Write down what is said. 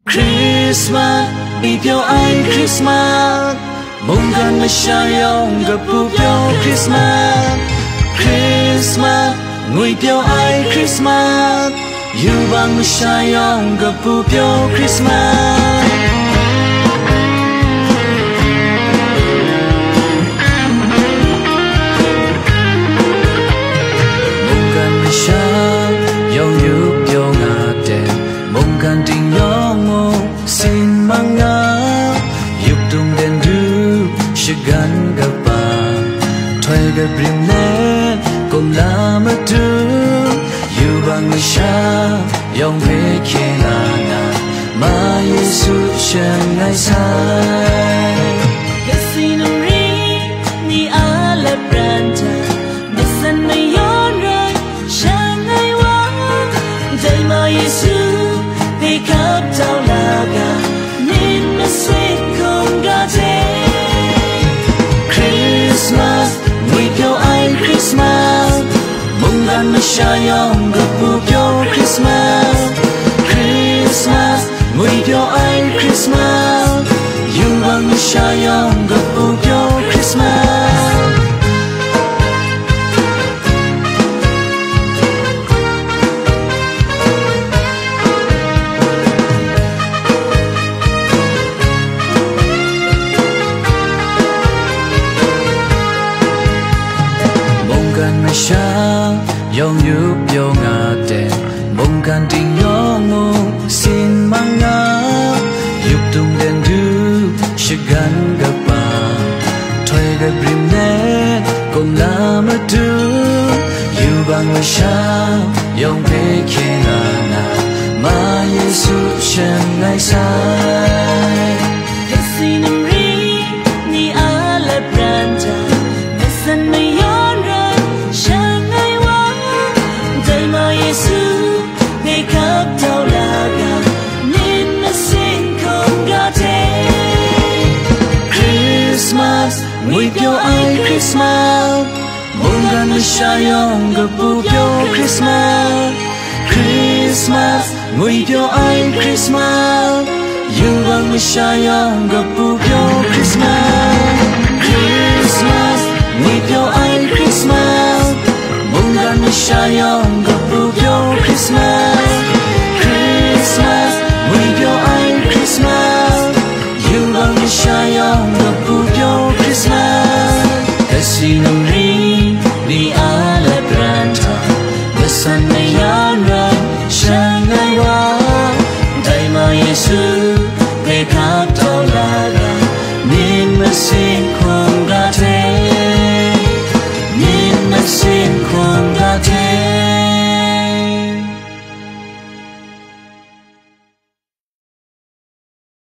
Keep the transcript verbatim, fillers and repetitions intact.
Christmas, ngwi pyaw ai Christmas, mungkan masha yawng kapu pyaw Christmas. Christmas, ngwi pyaw ai Christmas, yubak masha yawng kapu pyaw Christmas. Mungkan masha yawng yup pyaw nga ten, mungkan ting yawng mung sin mang nga, yup tung den du shagan kaba, htoi kabrim let kumla matu, yubak masha yawng hpe hkye la na, ma Yesu shangai sai. Kasi nungri ni a lapran hta, masan mayawn rai shangai wa, dai ma Yesu hpe kap tau la ga, myit masin hkungga hte. Christmas, ngwi pyaw ai Christmas, mungkan masha yawng kapu pyaw Christmas. Christmas, ngwi pyaw ai Christmas, yubak masha yawng kapu pyaw Christmas. Mungkan masha yawng yup pyaw nga ten, mungkan ting yawng mung sin mang nga, yup tung den du shagan kaba, htoi kabrim let kumla matu, yubak masha yawng hpe hkye nga na, ma Yesu shangai sai. Kasi nungri ni a lapran hta, masan mayawn rai shangai wa, dai ma Yesu hpe kap tau la ga, myit masin hkungga hte. Christmas, ngwi pyaw ai Christmas, mungkan masha yawng kapu pyaw Christmas. Christmas, ngwi pyaw ai Christmas, yubak masha yawng kapu pyaw Christmas. Christmas, ngwi pyaw ai Christmas, mungkan masha yawng kapu pyaw Christmas. Christmas, ngwi pyaw ai Christmas, yubak masha yawng kapu pyaw Christmas. Kasi nungri ni a lapran hta, masan mayawn rai shangai wa, dai ma Yesu hpe hkap